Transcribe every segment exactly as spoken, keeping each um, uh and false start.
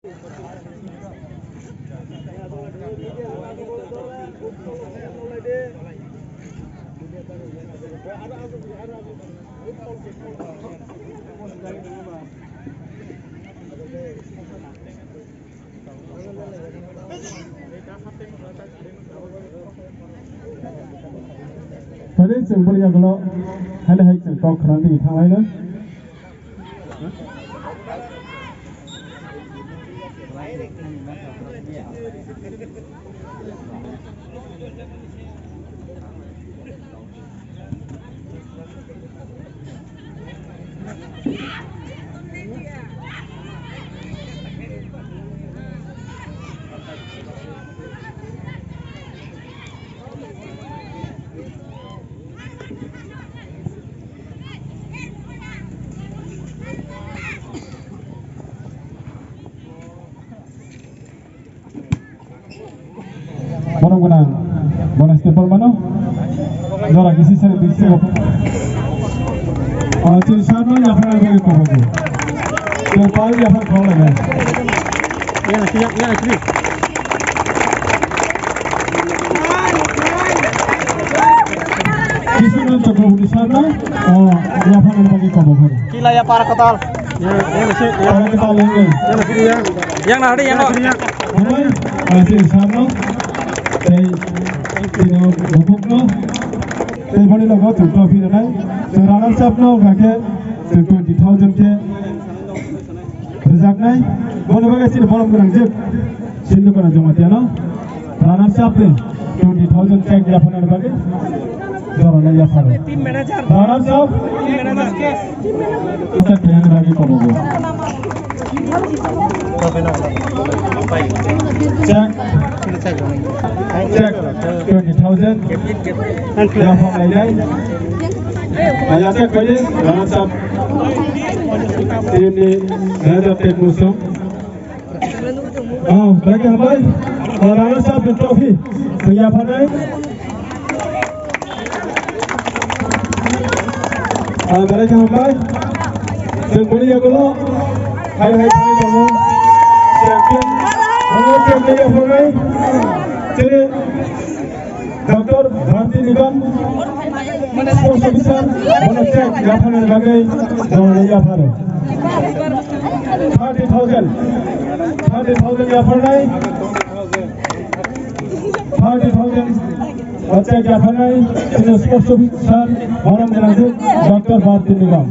Tadi chwng bwrwi yagulo haino hai chwng kok khna twi thanglai no. Borom gwnang, bono step bol mano. Jora kisi sari bisi. Ah, chini sar no yaphar ang bagi kobo ko. Tei pal yaphar khong lai. Yana sini, yana sini. Kisi no to kobo ni sar no. Ah, yaphar ang bagi kobo ko. Kila ya para kotor. Yang, yang si, yang, yang kita lain ni. Yang si yang. Yang na hari, yang na hari, yang. Oke, masih sama. Tei, tino bubuk no. Tei bani logo tu trophy na nai. Tei runners up no kake, tei twenty thousand ke. Rijak nai. Bono bagai sini borom gwnang jek. Sini kono joma tiano. Runners up ni twenty thousand check yaphana bagwi jorana yapharo. Team manager. Runners up. Team manager. Check yaphana bagwi kobogo. Check. Check twenty thousand. Yaphana lai. Aya check kali runners up. Team ni manager Tek Musung. Oh, thank you, hambai. Oh, runners up the trophy. Thank you, hambai. Ah, thank you, hambai. Chwng bini yagulo. Hai, hai, hai, hai. Champion. Ano champion ya, hambai. Chini. Doctor Bharti Nigam, sports officer, bono check yapharnani bagwi jorana yapharo. Thirty thousand, thirty thousand yapharnai, thirty thousand o check yapharnai, chini sports officer, borom gwnang Doctor Bharti Nigam.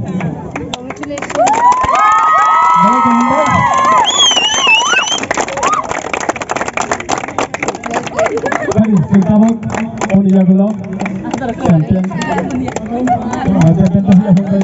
Bari, chwng tabuk, oni yagulo, champion. Champion to hiya hwnbai,